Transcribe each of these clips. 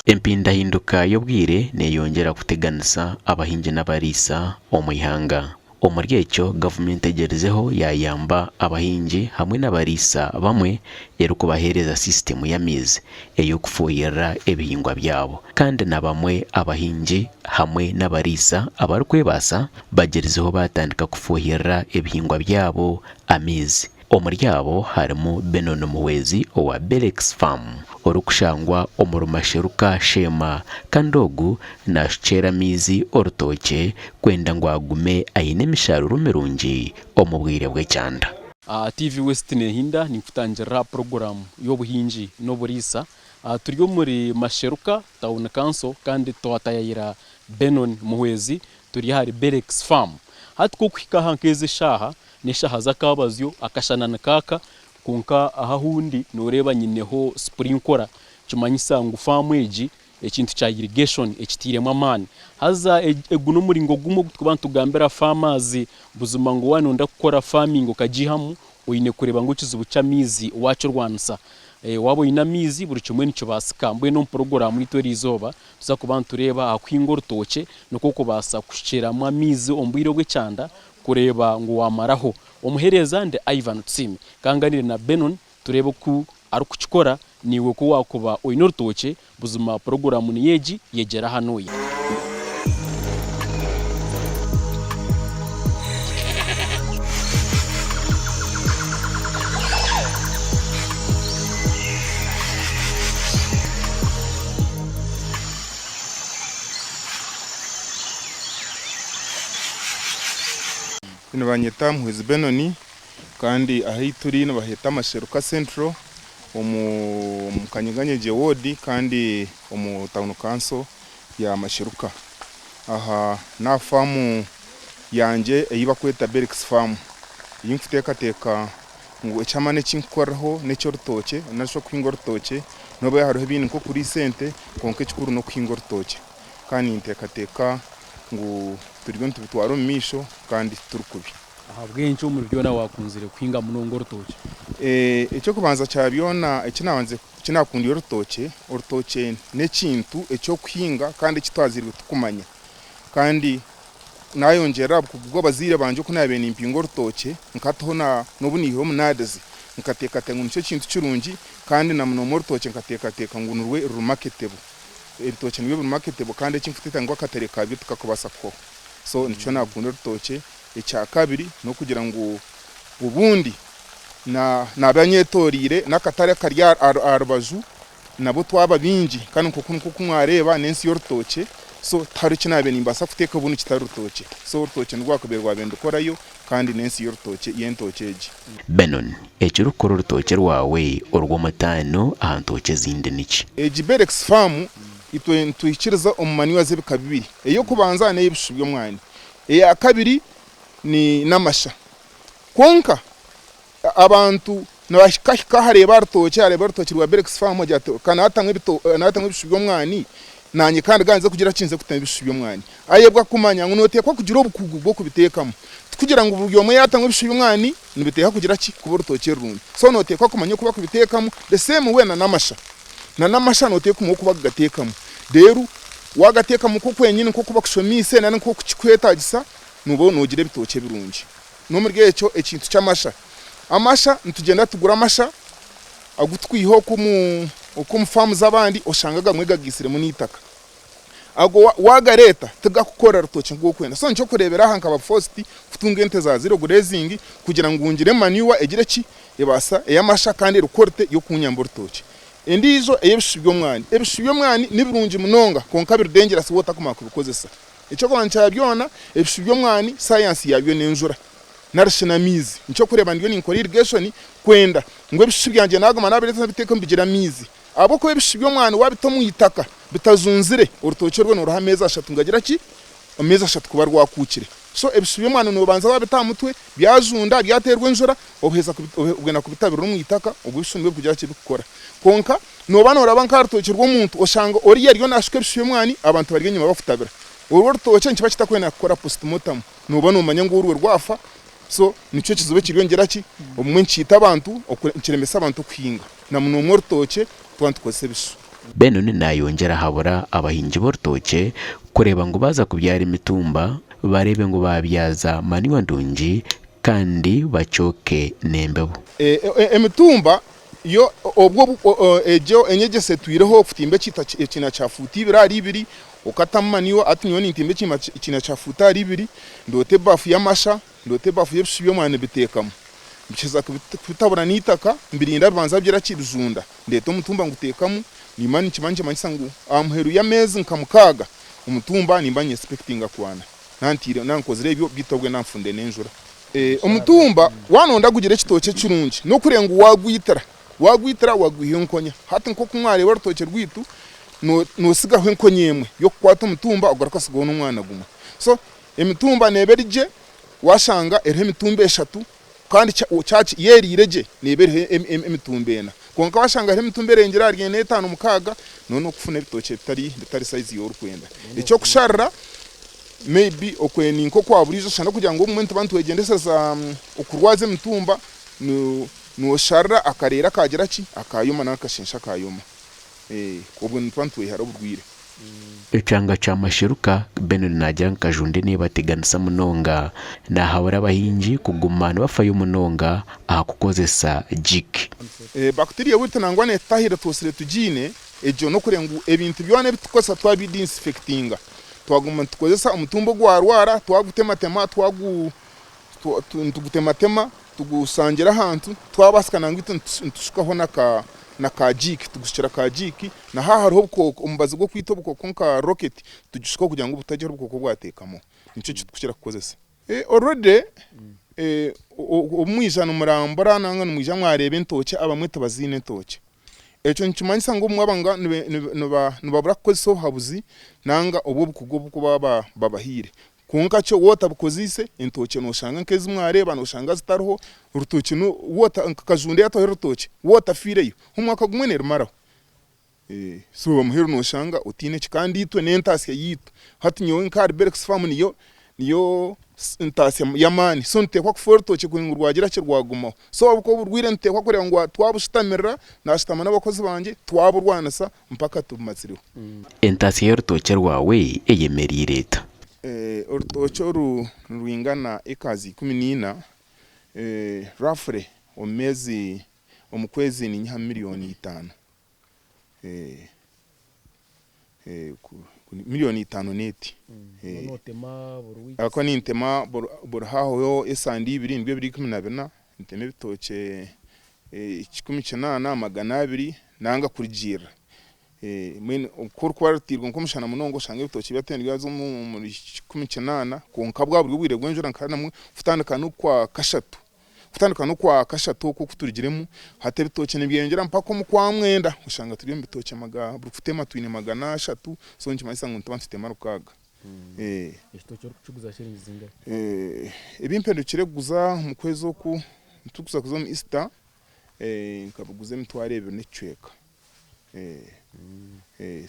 Empindahinduka y'obwire neyongyera kuteganisa abahingi n'abariisa omu ihanga. Omuri ekyo, gavumenti egyerizeho yayamba abahingi hamwe n'abariisa bamwe erikubaheereza sisitemu y'amaizi ey'okufuuhirira ebihingwa byabo. Kandi na bamwe abahingi hamwe n'abariisa abarikwebaasa bagyerizeho baatandika kufuuhirira ebihingwa byabo amaizi. Omuri abo harimu Benon Muhwezi owa Belex Farm orikushangwa omuri Masheruka Sheema kandi ogu naashukyera amaizi orutookye kwenda ngu agume aine emishaaruro mirungi omu bwire bw'ekyanda. Aha TV West Nehinda ninkutangirira aha puroguraamu y'obuhingi n'oburiisa. Turi omuri Masheruka Town Council kandi twatayayira Benon Muhwezi turi ahari Belex Farm. Hati ku okuhika aha nk'ezi eshaaha N'eshaaha z'akaabazyo akashana nikaaka, kwonka aha ahu ndi nooreeba nyineho sipurinkora, nikimanyisa ngu faamu egi ekintu kya irrigation ekitairemu amaani. Haza ogu n'omuringo gumwe ogu turikuba nitugambira faamazi buzima ngu waaba nooyenda kukora farming okagiihamu, oine kureeba ngu ekizibu ky'amaizi waakirwanisa. Waaba oine amaizi buri kimwe nikibaasika. Mbwenu omu puroguraamu yaitu eriizooba nituza kuba nitureeba aha kuhinga orutookye nikwo kubaasa kushukyeramu amaizi omu bwire obw'ekyanda kureeba ngu waamaraho. Omuheereza ndi Ivan Tusiime. Ka nganiire na Benon tureebe oku arikukikora. Naiwe ku waakuba oine orutookye, buzima puroguraamu niyo egi, yegyera hanuya. Nibanyeta Muhwezi Benoni kandi ahu turi nibaheta Masheruka Central omu Kanyeganyegye ward kandi omu town council ya Masheruka. Aha n'aha faamu yangye ei barikweta Berix Farm ei nkuteekateeka ngu eky'amaani eki nkukoreraho n'eky'orutookye nari shi okuhinga orutookye n'obu hariho ebindi nk'okuriisa ente kwonka ekikuru n'okuhinga orutookye kandi ninteekateeka ngu turiyo nitubitwara omu maisho kandi tituri kubi. Ahabw'enki omuri byona waakunzire kuhinga munonga orutookye? Eky'okubanza kya byona eki naabanze eki naakundiire orutookye, orutookye n'ekintu eky'okuhinga kandi eki twazairwe turikumanya. Kandi naayongyerera aha bukugu bw'abazaire bangye oku naabaire nimpinga orutookye, nkataho n'obu naihireho omunaadizi, nkateekateeka ngu nikyo kintu kirungi kandi na munonga orutookye nkateekateeka ngu nirwo ruri marketable. Ebitookye nibyo biri marketable kandi eki nkuteekateeka ngu akatare kabyo tikakubaasa kuhwaho. So nikyo naakunda orutookye. Ekyakabiri n'okugira ngu obundi naaba nyetoreire n'akatare akari aha rubaju nabo twaba baingi kandi nk'oku nk'oku mwareeba n'ensi y'orutookye so tihariho eki naabaire nimbaasa kuteeka obundi kitari rutookye. So orutookye nirwo rwakubaire rwabaire nirukorayo kandi n'ensi y'orutookye y'entookye egi. Benon, Ekirikukora orutookye rwawe orw'omutaano aha ntookye ezindi niki? Egi Berex Farm itwe nituhikiriza omu manure z'ebika bibiri. Ey'okubanza n'ey'ebishushu by'omwani. Eya kabiri ni n'amasha. Kwonka abantu nibahikahika ahareeba aha rutookye, areeba orutookye rwa Berex Farm agira ati ka naatamu ebishushu by'omwani naanye kandi ka nze kugira ki nze kutamu ebishushu by'omwani. Ayebwa kumanya ngu nooteekwa kugira obukugu bw'okubiteekamu. Tikugira ngu buri omwe yaatamu ebishushu by'omwani nibiteekwa kugira ki kuba orutookye rurungi. So nooteekwa kumanya oku barikubiteekamu the same way na n'amasha. Na n'amasha nooteekwa kumanya oku barikugateekamu. Reero waagateekamu nk'oku kwenyini nk'oku bakushomiise nari nk'oku kirikwetaagisa nooba noogira ebitookye birungi. N'omuri ekyo ekintu ky'amasha. Amasha nitugyenda tugura amasha agu turikwiha okwo omu faamu z'abandi oshanga agamwe gagaitsiremu n'eitaka. Ago waagareeta tigakukora rutookye nku orikwenda. So nikyo orikureebera aha nkaba forced kutunga ente za zero grazing kugira ngu ngire manure egire ki? Ebaasa ey'amasha kandi eri quality y'okunyamba orutookye. Endiijo ey'ebishushu by'omwani. Ebishushu by'omwani ni birungi munonga kwonka biri dangerous waaba otakumanya kubikozesa. Eky'okubanza kya byona, ebishushu by'omwani sayansi yaabyo n'enjura nari shi n'amaizi. Nikyo orikureeba ndiyo ninkora irrigation kwenda ngu ebishushu byangye naaguma naabireeta nabiteeka bigire amaizi. Ahabw'okuba ebishushu by'omwani waabita omu itaka bitazunzire, orutookye rwo nooruha ameezi ashatu ngu agira ki? Ameezi ashatu kuba rwakuukire. So ebishushu by'omwani noobanza waabita aha mutwe, byajunda, byateerwa enjura, obuheeza bwenda kubitabirira omu itaka, obwo ebishushu nibyo birikugira ki? Bikukora. Kwonka nooba nooraba nk'aha rutookye rw'omuntu, oshanga oriya ariyo naashuka ebishushu by'omwani, abantu bari enyima bakutabira. Orwo orutookye nikiba kitakwenda kukora postmortem, nooba noomanya ngu orwo rwafa, so nikyo kizibu ekiriyo nikigira ki? Obumwe nikiita abantu, nikiremesa abantu kuhinga. Na munoomwe orutookye twaba nitukozesa ebishushu. Benon nayongyera ahabura abahingi b'orutookye kureeba ngu baaza kubyara emitumba bareebe ngu baabyaza manure ndungi kandi bacooke n'embibo. Emitumba yo obwo egyo enyegyesa etwireho okutimba ekiina kya fuuta ibiri ahari ibiri okatamu manure hati nyowe nintimba ekiina kya fuuta ahari ibiri ndoota ebaafu y'amasha Ndoota ebafu y'ebishushi by'omwani mbiteekamu. Mbiheza kubitabura n'eitaka, mbirinda bibanza bigira ki bijunda. Ndeeta omutumba nguteekamu, nimba nikiba nikimanyisa ngu aha muheru y'ameezi nka mukaaga, omutumba nimba ninyesipekitinga kwana. Naaba nkozire ebyo beitu obwe naaba nfunire n'enjura. Omutumba waaba nooyenda kugira ekitookye kirungi, n'okureeba ngu waagwitira. Waagwitira waagwihaho enkonya. Hati nk'oku mwareeba orutookye rwaitu, noosigaho enkonya emwe y'okukwata omutumba ogaruke osigeho n'omwana gumwe. So Emitumba neeba eri gye waashanga eriho emitumba eshatu kandi yeeriire gye neeba eriho emitumba ena. Kwonka waashanga hariho emitumba erengire ahari ena, etaano, mukaaga nooba nookufuna ebitookye bitari sayizi ei orikwenda. Eky'okusharira maybe okwe ni nk'okwa buriijo shana kugira ngu obumwe nituba nitwegyendesereza okurwaza emitumba, noosharira akareera kaagira ki, akaayoma nari akasheeshe akaayoma. Obwo nituba nitwehara oburwaire. Ekyanga kya Masheruka, Benon naagira ngu Kajunde neebateganisa munonga. Naahabura abahingi kuguma nibafayo munonga aha kukozesa Jik. Bacteria wilt nangwa neetutahirira twosire tugiine, egyo n'okureeba ngu ebintu byona ebi turikukozesa twabidinsifekitinga. Twaguma nitukozesa omutumba ogwarwara twagutematema, twagu nitugutematema tugusangira ahantu, twabaasika nangwa itwe nitushukaho na ka jiiki, tugushukira ka jiiki, na haaba hariho obukooko, omubazi gw'okwita obukooko nka rocket, tugushukaho kugira ngu butagira obukooko obwateekamaho. Nikyo eki turikukira kukozesa. Already obu mwija nimurambura nangwa nimwija mwareeba entookye, abamwe tibaziine entookye. Ekyo nikimanyisa ngu obumwe abanga nibabura kukozesa obuhabuzi nanga obu obukugu obu babahaire. Kwonka kyo waaba otabikozeise, entookye nooshanga nk'ezi mwareeba nooshanga zitariho, orutookye waaba nka kajunda yaatwaire orutookye, waaba otafiireyo, omwaka gumwe neerumaraho. So amuheru nooshanga otaine ki kandi itwe n'entaasya yaitu. Hati nyowe nka ahari Berks Farm niyo niyo ntaasya y'amaani, so nituteekwa kufa orutookye kugira ngu rwagira ki rwagumaho. So ahabw'okuba oburwaire nituteekwa kureeba ngu twabushutamira, naashutama n'abakozi bangye twaburwanisa mpaka tubumazireho. Entaasya y'orutookye rwawe eyemereire eta? Orutookye oru nirwingana ekazi 14 roughly omu meezi omu kwezi ninyihamu miriyoni itaano. Miriyoni itaano n'eti. Ahabw'okuba nintema buri hahwaho esande ibiri nibyo biri 14, ntema ebitookye 1800, 200 nanga kurugiirira. Mbwenu ku orikuba rutairwe nk'omushana munonga oshanga ebitookye byatandika byaza omuri 1800 kwonka bwaba buri obwire bw'enjura nka namwo kutandika n'okwa kashatu kutandika n'okwa kashatu oku oku turugiremu hati ebitookye nibyeyongyera mpaka omu kwa mwenda oshanga turi omu bitookye buri kutema twine 300 so nikimanyisa ngu nituba nitutema rukaaga. Ekitookye orikukiguza shiringi zingahi? Ebi mpendukire kuguza omu kwezi oku turikuza kuza omu Easter nkabiguza 20,000 n'ekicweka.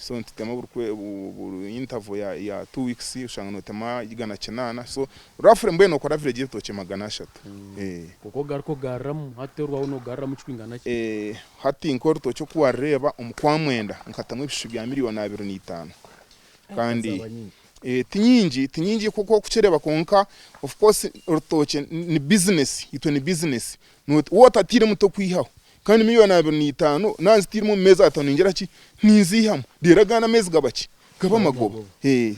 So nitutema buri interval ya 2 weeks oshanga notema 180 so roughly mbwenu nokora average y'ebitookye 300. Kwonka ogaruka ogaruramu, hati orwawe nogaruramu kikwingana ki? Hati nk'orutookye oku warureeba omu kwamwenda nkatamu ebishushu bya 25,000,000 kandi tinyingi tinyingi nk'oku orikukireeba kwonka of course orutookye ni business itwe ni business waaba otatairemu tokwihaho. Kandi 25,000,000 naaba nzitairemu omu meezi ataano ningira ki? Ninziihamu. Reero agandi ameezi gaba ki? Gaba amagoba.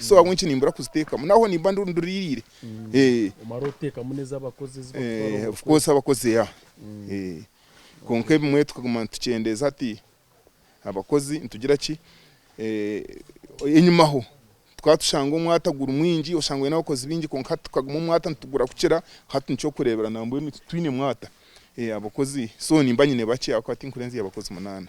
So ahabw'enki nimbura kuziteekamu? Naho nimba nduriire. Omara oteekamu n'ez'abakozi ezi bakutwara Of course abakozi yeah. Kwonka ebimwe tukaguma nitukyendeeza hati abakozi nitugira ki? Enyimaho tukaba tushanga omwata guri mwingi oshanga oine abakozi baingi kwonka hati tukaguma omwata nitugura kukira hati nikyo orikureebera nambwenu titwine mwata. Abakozi so nimba nyine bakye ahabw'okuba tinkurenzya abakozi munaana.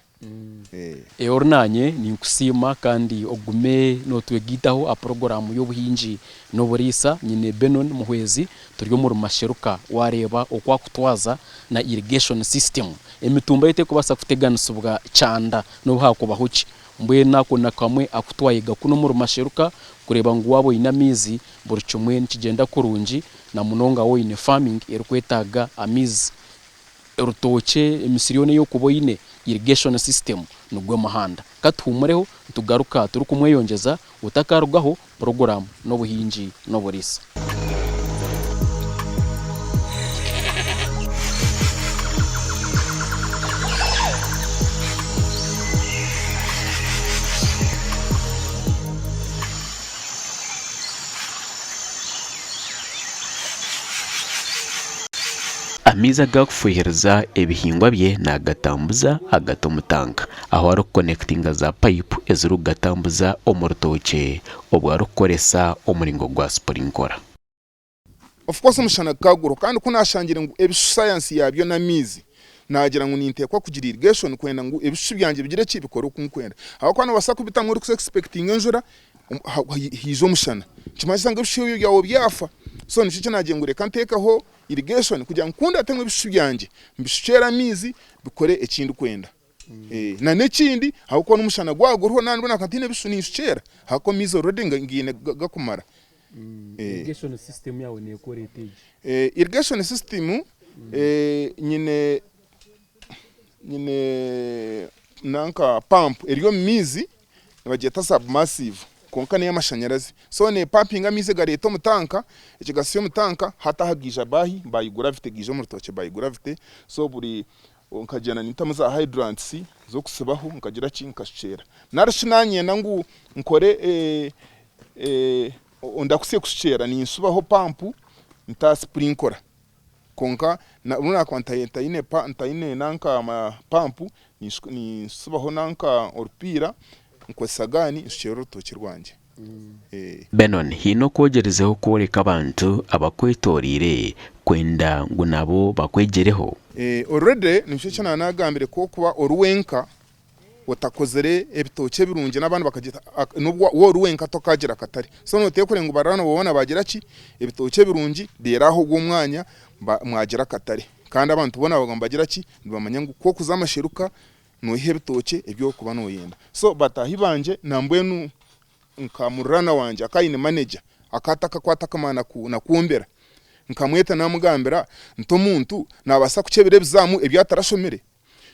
Ori naanye ninkusiima kandi ogume notwegaitaho aha puroguraamu y'obuhingi n'oburiisa. Nyine Benon Muhwezi turi omuri Masheruka wareeba oku akutwaza na irrigation system. Emitumba ye terikubaasa kuteganisibwa kyanda n'obu haakubaho ki. Mbwenu ako na kamwe aku twayega kunu omuri Masheruka kureeba ngu waaba oine amaizi buri kimwe nikigyenda kurungi na munonga waaba oine farming erikwetaaga amaizi. Orutookye, emisiri yoona ei orikuba oine Irrigation system nigwo muhanda. Ka tuhumureho nitugaruka turikumweyongyeza otakarugaho puroguraamu n'obuhingi n'oburiisa. Amaizi agu arikufuhiriza ebihingwa bye naagatambuza agata omu tanka ahu arikukonekitinga za payipu ezirikugatambuza omu rutookye obwo arikukoresa omuringo gwa sipurinkora. Of course omushana gukagurwa kandi ku nashangire ngu ebishu science yabyo n'amaizi nagira ngu ninteekwa kugira irrigation kwenda ngu ebishu byangye bigire ki bikore oku nkwenda ahabw'okuba nobaasa kubitamu ori ku expectinga enjura haija omushana nikimanyisa ngu ebishu ebyo byawe byafa so nikyo eki nagira ngu reka ntekeho irrigation kugira ngu kundatemu ebishu byangye mbishukyere amaizi bikore eki ndikwenda. Na n'ekindi ahabw'okuba n'omushana gwaba guriho nambwenu nakaba ntaine ebishu ninshukyera ahabw'okuba amaizi already ngaine gakumara. Irrigation system yaawe neekora eta egi? Irrigation system nyine nyine nanka pump eri omu maizi nibagyeta submersive kwonka n'ey'amashanyarazi so nepampinga amaizi egareeta omu tanka ekigasya omu tanka hati aha gaija baahi by gravity gaija omu rutookye by gravity so buri Nkagyenda nintamu za hydrants z'okutsibaho nkagira ki nkashukyera. Nari shi nanyenda ngu nkore ndakutsya kushukyera ninsubaho pampu nta sprinkora kwonka obu nakuba ntaine ntaine nanka pampu ninsubaho nanka orupiira nkozesa gaani nshukyera orutookye rwangye. Benon haine oku ogyerizeho kworeka abantu abakwetoreire kwenda ngu nabo bakwegyereho? Already nikyo eki naanagambire ku okuba ori wenka otakozire ebitookye ebirungi n'abandi bakagira n'obu waaba ori wenka tokaagira akatare. So nooteekwa ngu barara boona baagira ki? Ebitookye ebirungi reero aho ogwo omwanya mwagira akatare. Kandi abantu boona baguma nibagira ki? Nibamanya ngu ku orikuza amasheruka Noiha ebitookye ebi orikuba noyenda. So bataahi bangye nambwenu nka mururana wangye akaba aine manager akaba atakakwata akamara nakwombera. Nkamweta namugambira nti omuntu nabaasa kukyebera ebizaamu ebi atarashomire?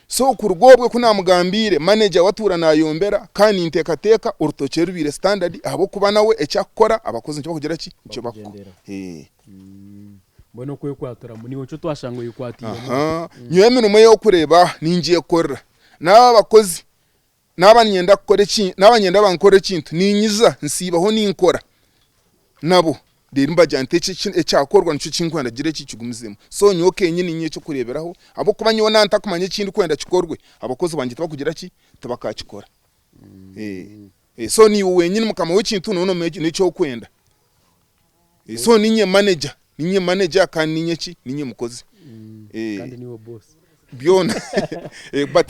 So kuruga obwe ku namugambiire manager we atuura nayombera kandi ninteekateeka orutookye rubaire standard ahabw'okuba nawe eki akukora abakozi nikyo bakugira ki? Nikyo bakukora. Mbwenu okwekwatiramu niiwe nikyo twashanga oyekwatiiremu. Aha, nyowe emirimo ey'okureeba ningyekorera. Naaba abakozi naaba niinyenda kukora eki, naaba niinyenda bankorere ekintu, niinyija nsiibaho ninkora nabo reero mbagira nti eki eki ekyakorwa nikyo kinkwenda gira eki kigumizemu. So nyowe kenyini niinye eky'okureeberaho ahabw'okuba nyowe naaba ntakumanya eki ndikwenda kikorwe, abakozi bangye tibakugira ki, tibakaakikora. So niiwe wenyini mukama w'ekintu nooba noomanya n'eki orikwenda. So ninye manager, ninye manager kandi ninye ki, ninye mukozi. Kandi niiwe boss. Byona but.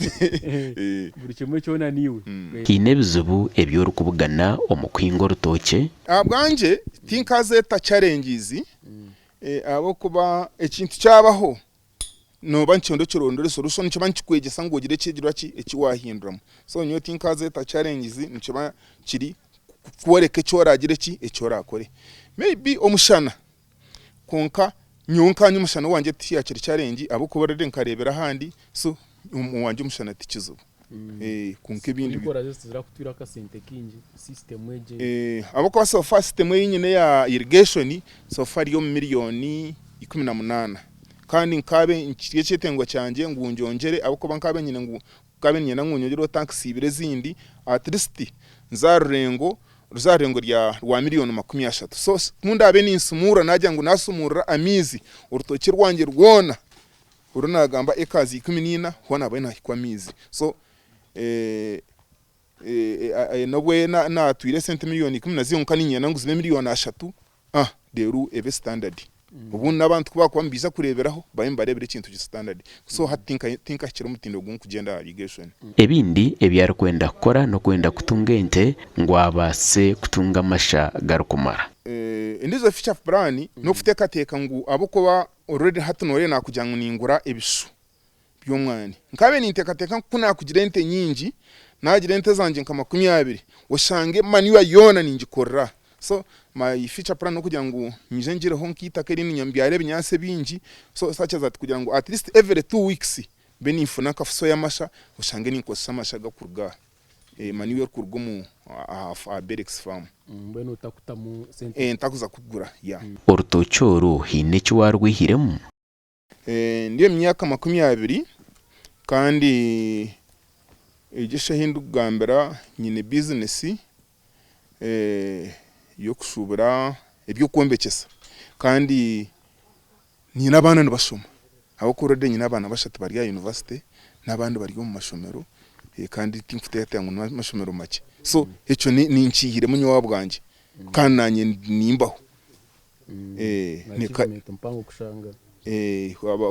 Buri kimwe kyona niiwe. Haine ebizibu ebi orikubugana omu kuhinga orutookye? Ahabwangye tinkazeeta challenges ahabw'okuba ekintu kyabaho Nooba nikyenda okirondore solution nikiba nikikwegyesa ngu ogire ekyegirwa ki eki waahinduramu. So nyowe tinkaazeeta challenges nikiba kiri kukworeka eki oraagire ki eki oraakore. Maybe omushana kwonka nyowe nkaanye omushana owangye tiyakiri challenge ahabw'okuba already nkareebera ahandi so owangye omushana ti kizibu. Kwonka ebindi Sprinkler zo tizirakutwire akasente kaingi system egi. Ahabw'okuba so far system ei nyine eya irrigation so far eri omu miriyoni 18. Kandi nkabe kiri ekyetengo kyangye ngu ngyongyere ahabw'okuba nkabe nyine ngu nkabe niinyenda ngu nyongyereho tanks ibiri ezindi at least nze aha rurengo ruze aha rurengo rya rwa miriyoni 30. So ku ndaabe ninsumuurura naagira ngu naasumuurura amaizi orutookye rwangye rwona oru naagamba acres 14 hoona habayo nihahikwa amaizi. So n'obu naatwire esente miriyoni ikumi na zimwe kwonka niinyenda ngu zibe miriyoni ashatu reero ebe standard. Obundi n'abantu ku baakuba nibaija kureeberaho babe nibareebera ekintu kiri standard. So hati tinkahikire omutindo ogu ndikugyenda aha irrigation. Ebindi ebi arikwenda kukora n'okwenda kutunga ente ngu abaase kutunga amasha garikumara. Endiijo future plan n'okuteekateeka ngu ahabw'okuba already hati nooreeba naakugira ngu ningura ebishu by'omwani. Nkabaire ninteekateeka ngu ku naakugira ente nyingi, naagira ente zangye nka 20, oshange manure yoona ningikorera. So my future plan n'okugira ngu nyije ngireho nk'eitaka erindi mbyare ebinyaatsi ebingi so such that kugira ngu at least every 2 weeks. Mbe ninfuna nka fuso y'amasha oshange ninkozesa amasha agakuruga aha manure erikuruga omu aha Berex farm. Mbwenu otakutamu sente. Ntakuza kugura yeah. Orutookye oru haine eki waarwihiremu? Ndi omu myaka 20 kandi egyo eshaaha ei ndikugambira nyine bizinesi y'okushuubura eby'okwombekyesa kandi nyine abaana nibashoma ahabw'okuba already nyine abaana bashatu bari aha yunivasite n'abandi bari omu mashomero kandi tinkuteekateeka ngu n'amashomero makye so ekyo ninkiihiremu nyowe ahabwangye kandi naanye nimbaho. Achievement mpango kushanga.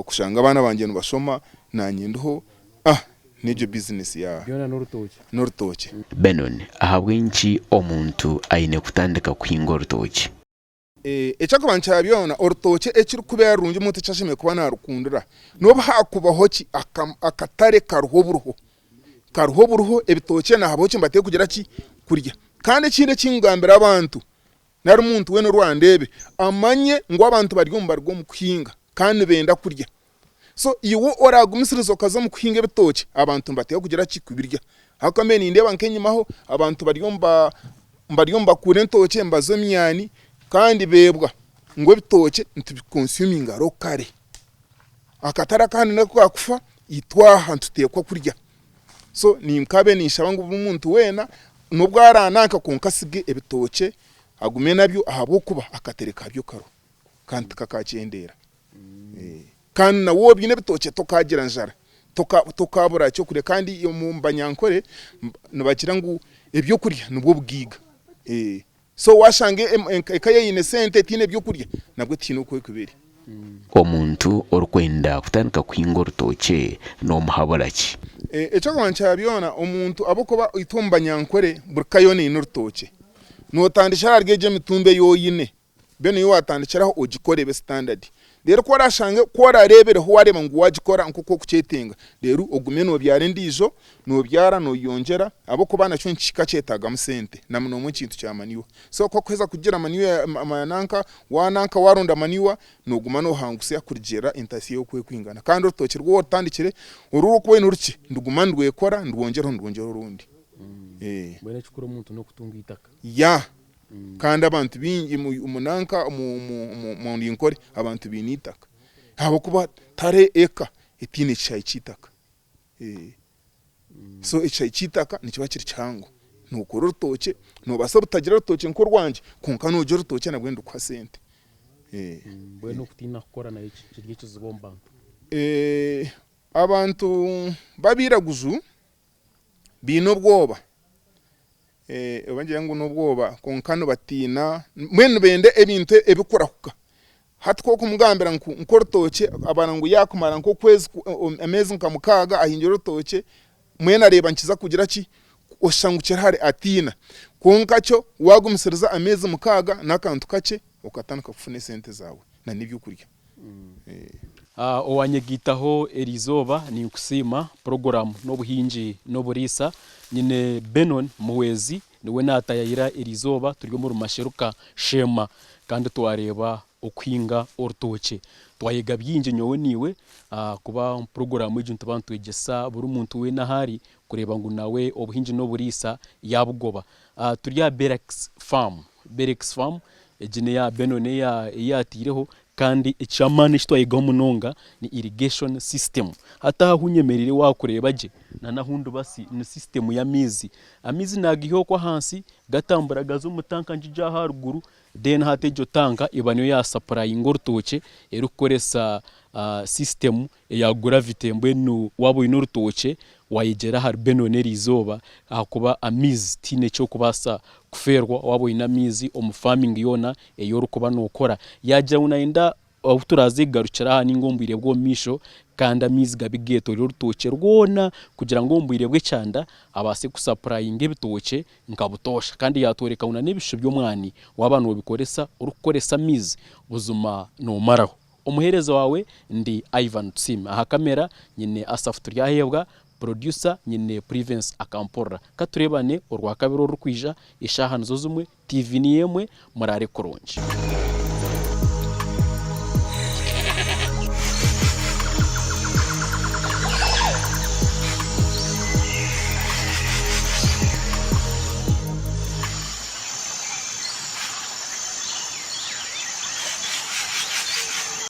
Kushanga abaana bangye nibashoma nanye ndiho ah negyo business ya. Byona n'orutookye. N'orutookye. Benon, ahabw'enki omuntu aine kutandika kuhinga orutookye? Eky'okubanza kya byona, orutookye ekirikubeera rurungi omuntu eki ashemereire kuba naarukundira, n'obu haakubaho ki, akatare kariho buriho. Kariho buriho, ebitookye nahabaho ki nibateekwa kugira ki? Kurya. Kandi ekindi eki nkugambira abantu, Nari omuntu weena orwandeebe amanye ngu abantu bari omu bariga omu kuhinga kandi nibenda kurya. So iwe oragumisiriza okaza omu kuhinga ebitookye abantu nibateekwa kugira ki? Kubirya. Ahabw'okuba mbere nindeeba nk'enyimaho abantu bari omu bari omu bakuura entookye nibaza omu myani kandi beebwa ngu ebitookye nitubikonsuminga locally. Akatare akandi naku kakufa itwe aha nituteekwa kurya. So ninkabe ninshaba ngu buri muntu weena n'obu arananka kwonka asige ebitookye agume nabyo ahabw'okuba akatere kabyo kariho kandi tikakakyendeera. Kandi na waaba oine ebitookye tokagira njara, tokabura ky'okurya kandi omu banyankore nibagira ngu ebyokurya nibwo bugaiga. So washanga eka eine sente etaine byokurya nabwo tihaine oku erikuba eri. Omuntu orikwenda kutandika kuhinga orutookye nomuhabura ki? Eky'okubanza kya byona omuntu ahabw'okuba itwe omu Banyankore buri ka yoona eine orutookye, notandikira ahari egyo emitumba ei oine, then ei watandikiraho ogikore ebe standard. Reero ku orashange ku orareebereho wareeba ngu wagikora nk'oku orikukyetenga, reero ogume nobyara endiijo, nobyara noyongyera ahabw'okuba nakyo nikihika kyetagamu sente na munonga ekintu kya manure. So ku orikuheza kugira manure nanka wananka waronda manure, noguma nohangusya kurugiirira entasya oku erikwingana. Kandi orutookye rwawe orutandikire oru orikuba oine orukye niruguma nirwekora nirwongyeraho nirwongyeraho orundi. Mbwenu ekikuru omuntu n'okutunga eitaka. Yeah. Kandi abantu baingi omu nanka omu Nkore abantu baine eitaka ahabw'okuba tihariho eka etaine ekishaayi ky'eitaka. So ekishaayi ky'eitaka nikiba kiri kihango. Nookora orutookye, noobaasa obutagira rutookye nk'orwangye kwonka noogira orutookye nabwo nirukuha sente. Mbwenu okutiina kukora nayo kiri ekizibu omu bantu? Abantu b'abairaguju baine obwoba. Oba ngira ngu n'obwoba kwonka nibatiina mbwenu nibenda ebintu ebikurahuka. Hati ku orikumugambira ngu nk'orutookye abara ngu yaakumara nk'okwezi ameezi nka mukaaga ahingire orutookye, mbwenu areeba nikiza kugira ki, oshusha ngu kiri hare atiina. Kwonka kyo waagumisiriza ameezi mukaaga n'akantu kakye okatandika kufuna esente zaawe na n'ebyokurya. Owanyegaitaho eriizooba ninkusiima, puroguraamu n'obuhingi n'oburiisa. Nyine Benon Muhwezi niwe naatayayira eriizooba turi omuri Masheruka Sheema kandi twareeba okuhinga orutookye. Twayega bingi nyowe naiwe ahakuba omu puroguraamu egi nituba nitwegyesa buri muntu weena ahu ari kureeba ngu nawe obuhingi n'oburiisa yaabugoba. Turi aha Berex Farm, Berex Farm egi n'eya Benon ei yaataireho Kandi eky'amaani eki twayegaho munonga ni irrigation system. Hati aha ahu nyemereire waakureeba gye na n'ahu ndibasi ni system y'amaizi. Amaizi naagaiha okwo ahansi gatambura gaza omu tanka ngigyo aho aharuguru then hati egyo tanka eba niyo yaasapurayinga orutookye erikukoresa system eya gravity mbwenu waaba oine orutookye wayegyera ahari Benon eriizooba ahakuba amaizi tihaine eki orikubaasa kufeerwa waaba oine amaizi omu farming yoona ei orikuba nookora. Yaagira ngu naayenda obu turaaze kugarukira aha nainga omu bwire bw'omu maisho kandi amaizi gabe geetoreire orutookye rwona kugira ngu omu bwire bw'ekyanda abaase kusapurayinga ebitookye nka butoosha. Kandi yaatworeka ngu n'ebishushu by'omwani waaba noobikoresa orikukoresa amaizi buzima noomaraho. Omuheereza waawe ndi Ivan Tusiime. Aha kamera nyine Asaph Turyaheebwa, Producer nyine Privence Akamporora. Ka tureebane Orwakabiri orurikwija, eshaaha nizo zimwe, TV niyo emwe, muraare kurungi.